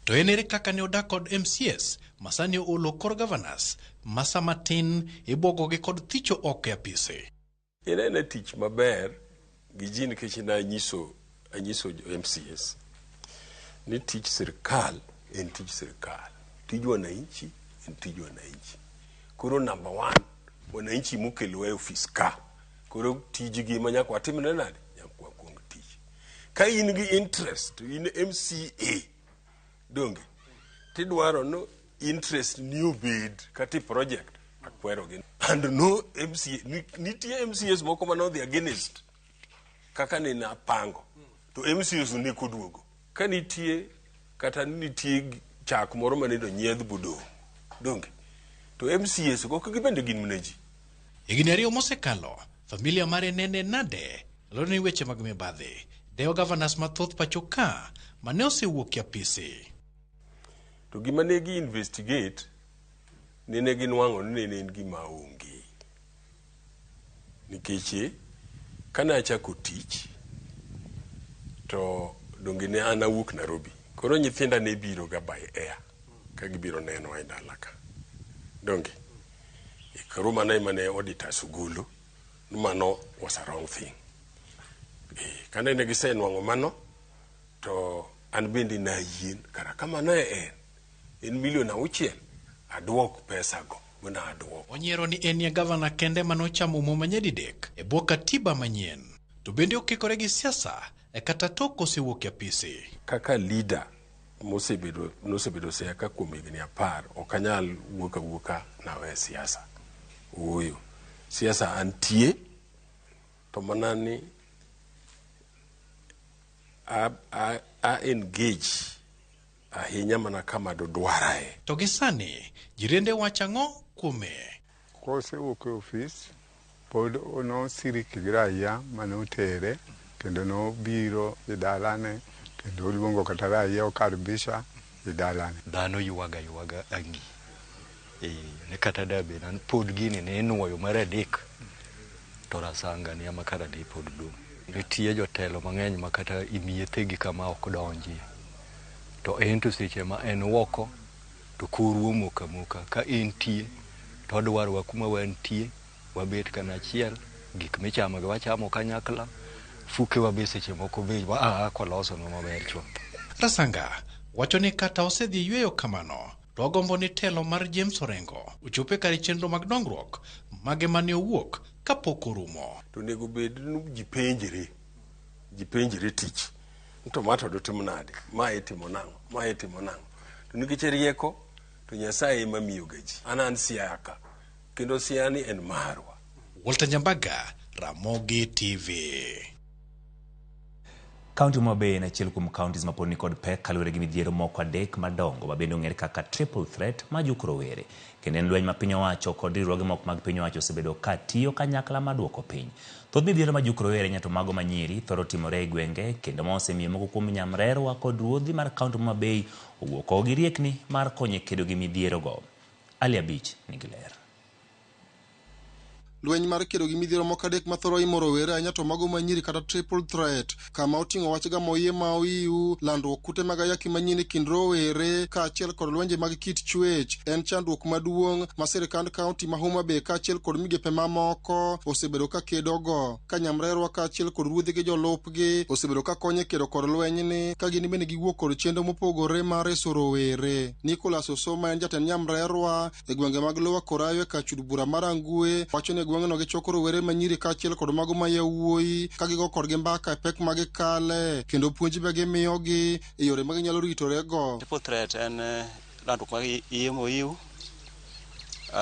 To en ere kaka ne odak kod MCAs ma sani olo kor governors ma sama tin ibwogogi kod thicho oko e apise. En ena tich maber gi ji nikech nanyiso anyiso MCAs ni tich sirkal en tich sirkal, tij wananchi en tij wananchi. Koro number one, wananchi mokelowa e ofis ka, koro tijgi ma nyaka watimne nade? Nyaka wakwong tich. Ka in gi interest to in MCA, donge tidwaro no interest ni obed kata i project akwerogi. And no MCA, nitie MCAs moko manodhi against kaka nene apango to MCAs ne koduogo. Ka nitie kata nitie chak moro manende onyiedh bodong', donge to MCAs go gibende gin mana ji. Higni 2 mosekalo, familia mare nene nade lero ni weche mag mibadhi dewo governors mathoth pacho ka mane osewuok e apisi. To gima ne gi investigate nene ginwang'o ni nene en gima onge. Nikech kane achako tich to donge ne an awuok Nairobi. Koro nyithinda ne biro ga by air ka gibiro nenowa e dala ka. Donge? Koro mano ema ne auditors ogolo ni mano was a wrong thing. Kane ne gisenwang'o mano to an bende nayien kara kama ne en milion 6 aduok pesa go mana aduok. Onyiero ni en e gavana kende manochamo muma nyadidek e bwo katiba manyien. To bende okikore gi siasa e kata tok osewuok e apisi. Kaka leader nosebedo Siaya ka kuom higni 10 ok anyal wuok awuoka nawe siasa. Ooyo. Siasa antie to mana ni a engage ahinya mana kama dodwarae. To gi sani, jirende wacho ang'o kuome? Kosewuok e ofis, pod nosiriki gi raia manotere kendo nobiro e dalane kendo oluongo kata raia okaribisha e dalane. Dhano ywaga ywaga ang'i. Ne kata da bed an pod gini ne inuoyo mar 3 to Rasanga ni ema kara ne pod dong'. Nitie jotelo mang'eny ma kata imiethegi kama ok donjie. To en to seche ma en oko to koru omoko amoka. Ka entie to odwarowa kuma wantie, wabet kanachiel, gik michamo gi wachamo kanyakla, fukewa be seche moko be kolosonwa maber chuth. Rasanga wacho ni kata osedhi yweyo kamano, to ogombo ni telo mar James Orengo ochope kar chenro mag dongruok mage mane owuok kapok orumo. To onego bed ni ji penjre tich. To ma to dotimo nade? Ma itimo nang'o? Ma itimo nang'o? To nikech rieko to Nyasaye ema miyoga ji. An Siaya ka kendo Siaya ni en marwa. Walter Nyambaga, Ramogi TV. Kaunti ma Homa Bay en achiel kuom counties mapod nikod pek kaluwore gi midhiero moko 3 madongo ma bende ong'ere kaka triple threat ma juko rowere. Kendo en lweny ma piny owacho kod riwruoge moko mag piny owacho osebedo ka tiyo kanyakla mar duoko piny. Thoth midhiero ma juko rowere nyato mago ma nyiri thoro timore e gwenge kendo ma osemiyo moko kuom nyamrerwa kod ruodhi mar kaunti ma Homa Bay owuok oko gi riekni mar konyo e kedo gi midhierogo. Ali Abich nigi ler. Lweny mar kedo gi midhiero moko 3 mathoro imo rowere ahinya to mago manyiri kata triple threat, kama oting'o wach gamo iye ma oiu, landruok kute mag ayaki manyien e kind rowere kaachiel kod lwenje mag kit chwech en chandruok maduong' ma sirkand kaunti ma Homa Bay kaachiel kod migepe mamoko osebedo ka kedogo. Ka nyamrerwa kaachiel kod ruodhi gi jolupgi osebedo ka konyo e kedo kod lwenyni ka gin bende giwuok kod chenro mopogore mar reso rowere. Nicholas Osoma en jatend nyamrerwa e gwenge mag Lower Korayo e kar chud bura mar Angwe wacho ni gweng'no gichoko rowere manyiri kaachiel kod mago ma yawuoyi ka gigo kodgi mbaka e pek ma gikale kendo puonj be gimiyogi e yore ma ginyalo ritorego. Triple threat en landruok mag iye moiw,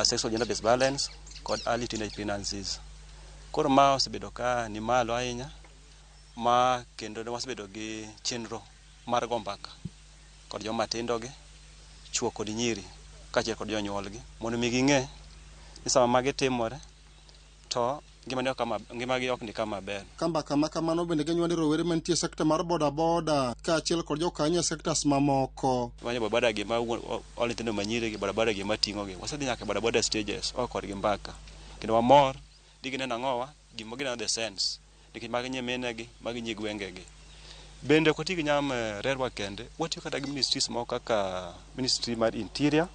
sexual gender based violence kod early teenage pregnancies. Koro ma osebedo ka ni malo ahinya ma kendo ne wasebedo gi chenro mar go mbaka kod joma tindo gi, chwo kod nyiri kaachiel kod jonyuolgi mondo mi ging'e ni sama magi timore to ngimagi ok ni kama ber. Ka mbaka ma kamano bende ginywando rowere mantie e sekta mar bodaboda kaachiel kod jokanyo e sektas mamoko. Manyo bodaboda gi ma olo nyithindo manyiri gi bodaboda gi mating'o gi. Wasedhi nyaka e bodaboda stages oko kodgi mbaka. Kendo wamor ni gineno ang'owa, gima gineno the sense. Nikech magi nyiminegi, magi nyi gwengegi. Bende ok wati gi nyamrerwa kende, watiyo kata gi ministries moko kaka ministry mar interior,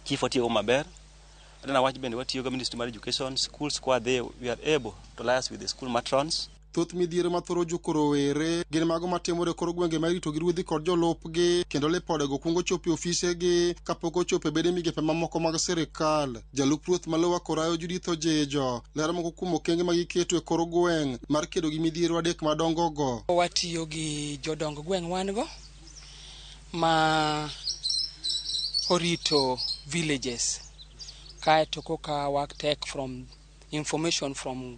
chief watiyogo maber. Adana wach bende watiyo gi ministry mar education, schools kwadhiye we are able to liaise with the school matrons. Thoth midhiero mathoro juko rowere gin mago matimore e kor gwenge ma irito gi ruodhi kod jolupgi kendo lipodego kuongo chopo e ofisegi kapok ochopo e bede migepe mamoko mag sirikal. Jalup ruoth ma Lower Korayo Judith Ojejo lero moko kuom okenge ma giketo e kor gweng' mar kedo gi midhiero adek madongogo. Watiyo gi jodong gweng' wan go ma orito villages kaeto koka wa take from information from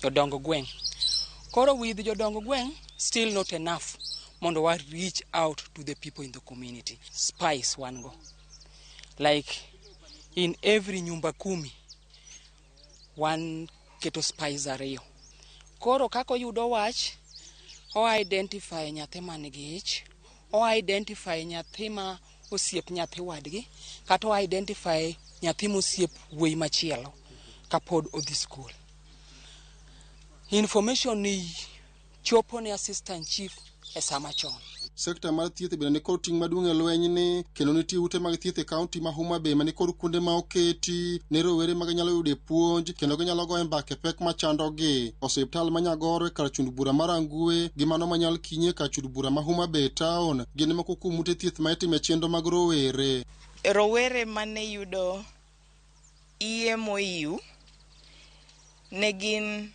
jodong gweng'. Koro with jodong gweng' still not enough mondo wa reach out to the people in the community. Spies wan go. Like in every nyumba kumi wan keto spies ariyo. Koro kaka oyudo wach, o identify nyathi man gi ich, o identify nyathi ma osiep nyathi wadgi, kata o identify nyathi mosiep wuoyi machielo kapod odhi skul. Information ni chopo ne assistant chief e sama chon. Sekta mar thieth bende nikod ting' maduong' e lwenyni kendo nitie ute mag thieth e kaunti ma Homa Bay manikod kuonde ma oketi ne rowere ma ginyalo yude puonj kendo ginyalo goye mbaka e pek machandogi. Osiptal ma Nyagoro e kar chund bura mar Rangwe gi mano ma Nyalkinyi e kar chund bura ma Homa Bay town gin moko kuom ute thieth ma itime chenro mag rowere. Rowere mane yudo iye moyiw ne gin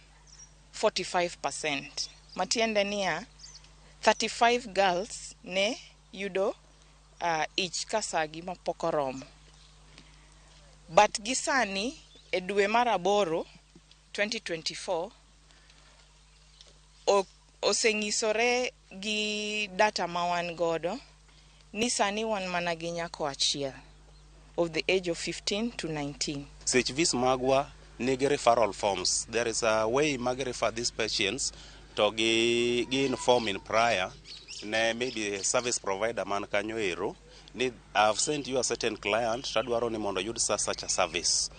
45%. Matiende niya, 35 girls ne yudo ich ka sagi mapok oromo. But gi sani e dwe mar aboro 2024 oseng'isore gi data ma wan godo ni sani wan mana gi nyako achiel of the age of 15 to 19. CHVs magwa nigi referral forms. There is a way mag refer these patients to gi inform in prior ne maybe service provider man kanyo ero ni I've sent you a certain client tadwaro ni mondo oyud such a service.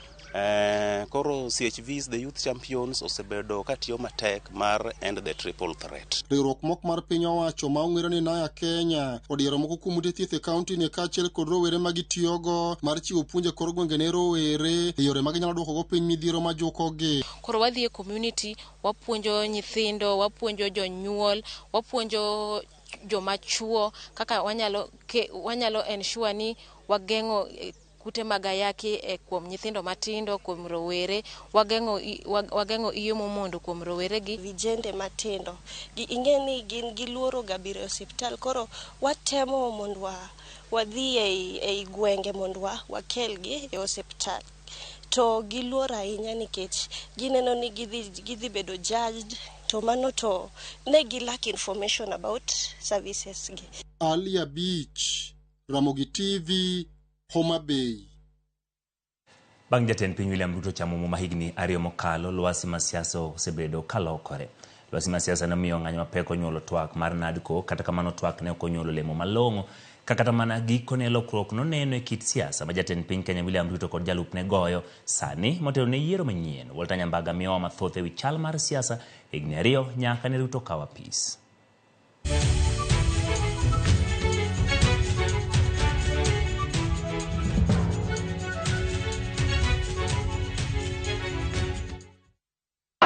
Koro CHVs, the youth champions, osebedo katiyo matek mar end the triple threat. Riwruok moko mar piny owacho ma ong'ere ni Naya Kenya odiero moko kuom ute thieth e kaunti ni kaachiel kod rowere ma gitiyogo mar chiwo puonj e kor gwenge ne rowere e yore ma ginyalo duokogo piny midhiero ma jukogi. Koro wadhi e community, wapuonjo nyithindo, wapuonjo jonyuol, wapuonjo joma chuo kaka wanyalo ensure ni wageng'o kute mag ayaki kuom nyithindo matindo, kuom rowere, wageng'o iyo momondo kuom rowere gi. Vijende matindo ing'e ni gin giluoro ga biro e osiptal, koro watemo mondo wadhi ei gwenge mondo wakelgi e osiptal. To giluor ahinya nikech gineno ni gidhi bedo judged, to mano to ne gi lack information about services gi. Alia Beach, Ramogi TV, Homa Bay. Bang' jatend piny William Ruto chamo muma higni 2 mokalo, lwasi ma siasa osebedo kalokore. Lwasi ma siasa nomiyo ng'anyo mapek onyuolo twak mar NADCO, kata kamano twak ne ok onyuolo lemo malong'o. Kata mana gikone lokruok noneno e kit siasa ma jatend piny Kenya William Ruto kod jalupne goyo sani motelo ne yiero manyien. Walter Nyambaga miyowa mathoth ewi chal mar siasa higni 2 nyaka ne Ruto kaw apis.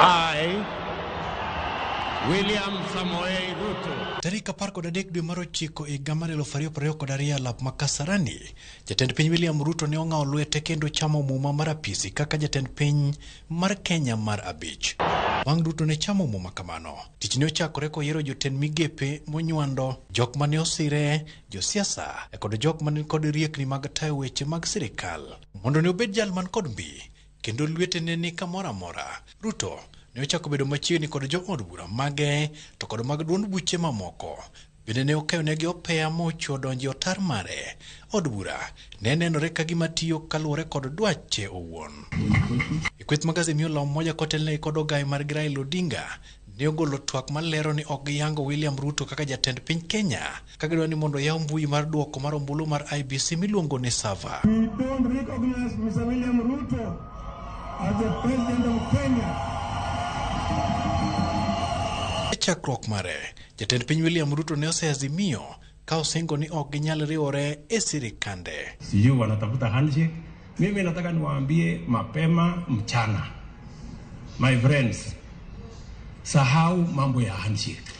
I, William Samoei Ruto. Tarik 13 dwe mar 9 higa mar 2022 lap ma Kasarani, jatend piny William Ruto ne ong'awo lwete kendo chamo muma mar apisi kaka jatend piny mar Kenya mar 5. Bang' Ruto ne chamo muma kamano, tich ne ochakore koyiero jotend migepe monywando, jok mane osire, josiasa kod jok mane kod riekni mag tayo weche mag sirikal mondo ne obed jal man kod mbi kendo lwetene ni kamoro amora. Ruto ne ochako bedo machiegni kod jood bura mage to kod mag duond buche mamoko. Bende ne okayonegi opeya mochwo donjo e otar mare. Od bura ne nenore ka gima tiyo kaluwore kod dwache owuon. E kweth mag Azimio la Umoja kotelnegi kod ogayi margi Raila Odinga ne ogolo twak malero ni ok giyango William Ruto kaka jatend piny Kenya ka gidwaro ni mondo oyaw mbui mar duoko mar ombulu mar IEBC miluongo ni server. We don't recognize Mr. William Ruto as the president of Kenya. chakruok mare, jatend piny William Ruto ne oseazimio ka osingo ni ok ginyal riwore e sirikande. Sijui wanatafuta handshake. Mimi nataka niwaambie mapema mchana, my friends, sahau mambo ya handshake.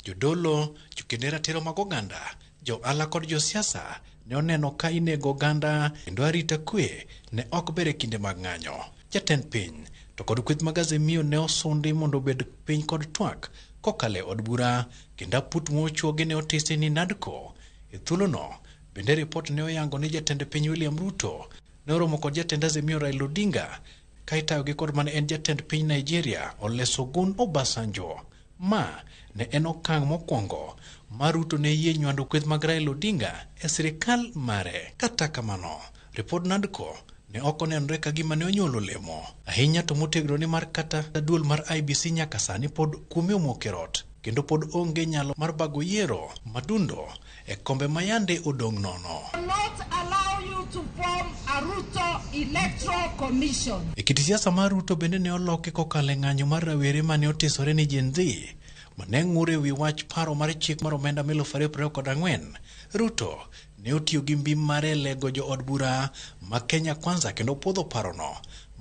Jodolo, jokende ratiro mag oganda, jo-ohala kod josiasa ne oneno ka inego oganda kendo arita kwe ne ok ber e kinde mag ng'anyo. Jatend piny to kod kweth mag Azimio ne osundi mondo obed piny kod twak kokalo e od bura kendo aput mochuogi ne otisi ni NADCO. E thuolono bende ripot ne oyango ni jatend piny William Ruto ne oromo kod jatend Azimio Raila Odinga ka itayogi kod mane en jatend piny Nigeria Olusegun Obasanjo. Ma ne en okang' mokwongo ma Ruto ne yie nywando kweth mag Raila Odinga e sirikal mare. Kata kamano, ripod NADCO ne ok onenore ka gima ne onyuolo olemo. Ahinya to motegno ni mar kata duol mar IEBC nyaka sani pod kuome omoko e rot kendo pod onge nyalo mar bago yiero madundo e kombe ma yande odong' nono. Not allow you to form a Ruto Electoral Commission. E kit siasa mar Ruto bende ne oloki kokalo e ng'anyo mar rawere mane otisore ni Gen Z mane ng'ur e wi wach paro mar chik mar omenda 2024. Ruto ne otiyo gi mbi mare e lego jood bura ma Kenya Kwanza kendo puodho parono.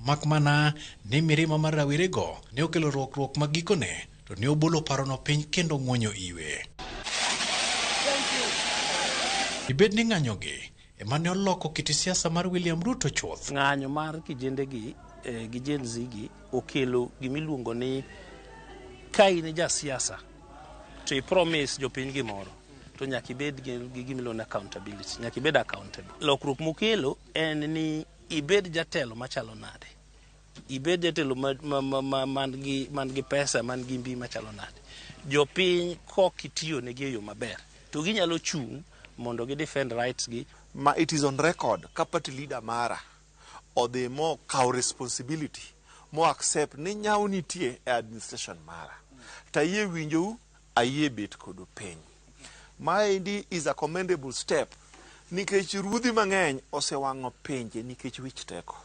Mak mana ni mirima mar rawerego ne okelo rwakruok ma gikone to ne obolo parono piny kendo ng'wonyo iwe. Dibed ni ng'anyogi ema ne oloko kit siasa mar William Ruto chuth. Ng'anyo mar kijende gi gi Gen Z gi okelo gimiluongo ni ka in jasiasa to i promise jopiny gimoro to nyaka ibed gi gimiluongo ni accountability, nyaka ibed accountable. Lokruok mokelo en ni ibed jatelo machalo nade, ibed jatelo man gi pesa, man gi mbi machalo nade. Jopiny kok itiyo negi e yo maber to ginyalo chung' mondo gi defend rights gi. Ma it is on record ka party leader mara odhi mo kawo responsibility mo accept ni nyawo nitie e administration mara to ayie winjou, ayie bet kodu piny. Maendi is a commendable step nikech ruodhi mang'eny osewang'o pinje nikech wich teko.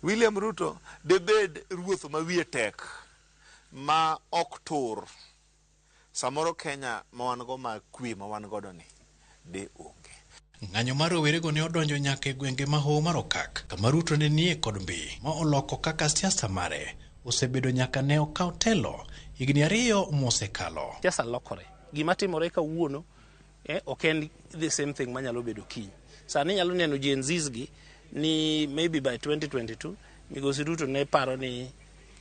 William Ruto debed ruoth ma wiye tek ma ok tur. Samoro Kenya ma wan go ma kwe ma wan godo ni de onge. Ng'anyo mar rowerego ne odonjo nyaka e gwenge ma Hoho mar Okak, kama Ruto ne nie kod mbi ma oloko kaka siasa mare osebedo nyaka ne okaw telo higni 2 mosekalo. Siasa lokore. Gima timore kawuono ok en the same thing manyalo bedo kiny. Sani inyalo neno Gen Zs gi ni maybe by 2022 Migosi Ruto ne paro ni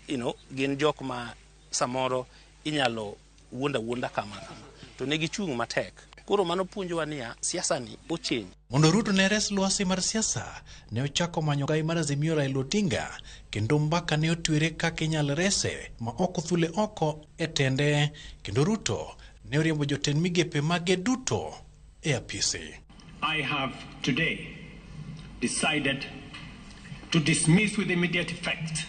gin jok ma samoro inyalo wuonda wuonda kama kama. To ne gichung' matek. Koro mano puonjowa niya, siasa ni ochange. Mondo Ruto ne res lwasi mar siasa, ne ochako manyo gai mar Azimio Raila Odinga, kendo mbaka ne otwere kaka inyal rese ma ok othule oko e tende, kendo Ruto ne oriembo jotend migepe mage duto e apisi. I have today decided to dismiss with immediate effect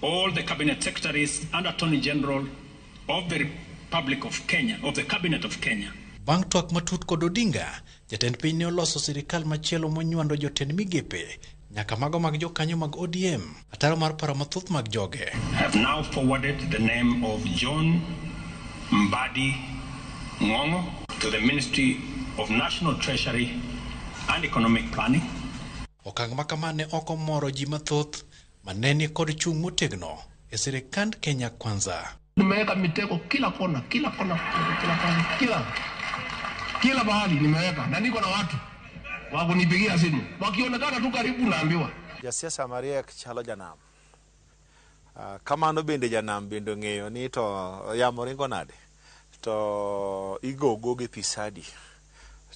all the cabinet secretaries and attorney general of the Republic of Kenya, of the Cabinet of Kenya. Bang' twak matut kod Odinga, jatend piny ne oloso sirikal machielo monywando jotend migepe nyaka mago mag jokanyo mag ODM, ataro mar paro mathoth mag joge. I have now forwarded the name of John Mbadi Ngongo to the Ministry of National Treasury and Economic Planning. Okang' ma kama ne ok omoro ji mathoth mane ni kod chung' motegno e sirikand Kenya Kwanza. Nimeweka mitego kila kona, kila kona, kila kona, kila mahali nimeweka, na niko na watu wa kunipigia simu. Wakionekana tu karibu naambiwa. Jasiasa mariek chalo janam. Kamano bende janam bende ong'eyo ni to yamo ringo nade, to igogo gi pi sadi,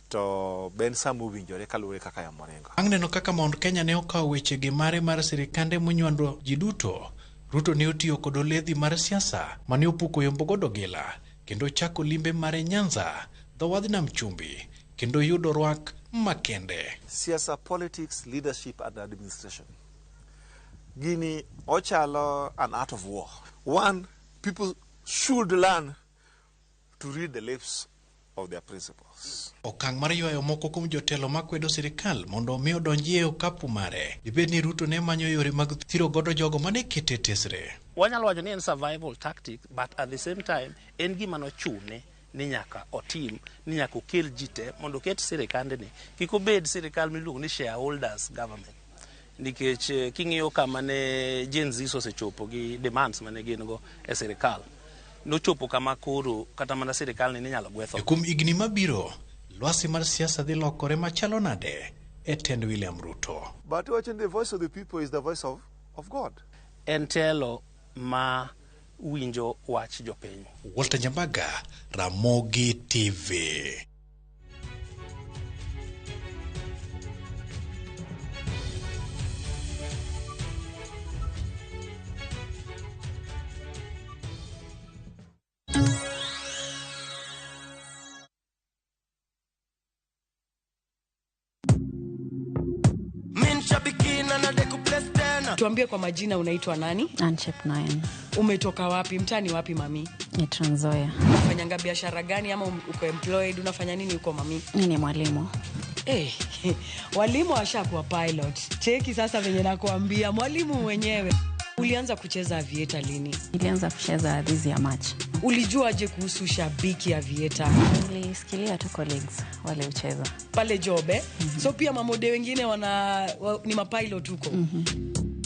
to ben sama owinjore kaluwore kaka yamo ringo. Bang' neno kaka Mount Kenya ne okawo wechegi mare mar sirikande monywando ji duto, Ruto ne otiyo kod oledhi mar siasa mane opuko yombo godo gila kendo chako limbe mare Nyanza, dho wadh Nam Chumbi, kendo yudo rwak makende. Siasa, politics, leadership and administration. Gini ochalo an art of war. One, people should learn to read the lips of their principles. Okang' mar ywayo moko kuom jotelo makwedo sirikal mondo omi odonji e okapu mare. Dibed ni Ruto ne manyo yore mag thiro godo jogo mane kete tesre. Wanyalo wacho ni en survival tactic, but at the same time en gima nochune ni nyaka otim, ni nyaka okel ji te mondo oket sirikandni kik obed sirikal miluongo ni shareholders government. Nikech king'iyo kama ne Gen Z osechopo gi demands mane gin go e sirikal, nochopo kama koro kata mana sirikal ni ninyalo gwetho. Kuom higni mabiro, lwasi mar siasa dhi lokore machalo nade e tend William Ruto. But watching the voice of the people is the voice of God. En telo ma winjo wach jopiny. Walter Nyambaga, Ramogi TV. Tuambie kwa majina, unaitwa nani? Anchep 9. Umetoka wapi? Mtani wapi mami? Ni Trans Nzoia. Unafanyanga biashara gani ama uko employed? Unafanya nini huko mami? Mimi ni mwalimu. Walimu washakuwa pilot. Cheki sasa venye nakuambia, mwalimu mwenyewe. Ulianza kucheza aviator lini? Nilianza kucheza this year March. Ulijuaje kuhusu shabiki aviator? Nilisikilia tu colleagues wale ucheza. Pale job eh? So pia mamode wengine ni mapilot huko.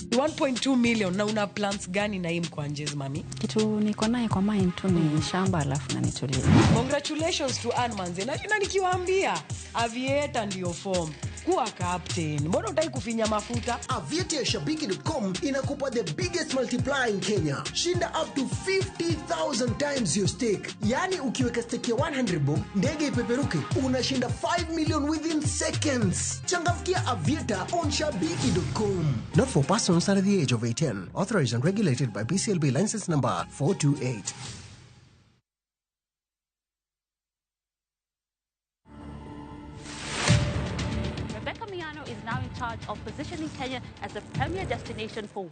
1.2 million na una plans gani na hii Mkwanjez mami? Kitu niko naye kwa mind tu ni shamba alafu na nitulie. Congratulations to Ann Manze. Na nikiwaambia aviator ndio form. Kuwa captain. Mbona hutaki kufinya mafuta? Aviator shabiki.com inakupa the biggest multiplier in Kenya. Shinda up to 50,000 times your stake. Yani ukiweka stake ya 100 bob, ndege ipeperuke, unashinda 5 million within seconds. Changamkia Aviator on shabiki.com. Not for persons under the age of 18. Authorized and regulated by PCLB license number 428. Now in charge of positioning Kenya as a premier destination for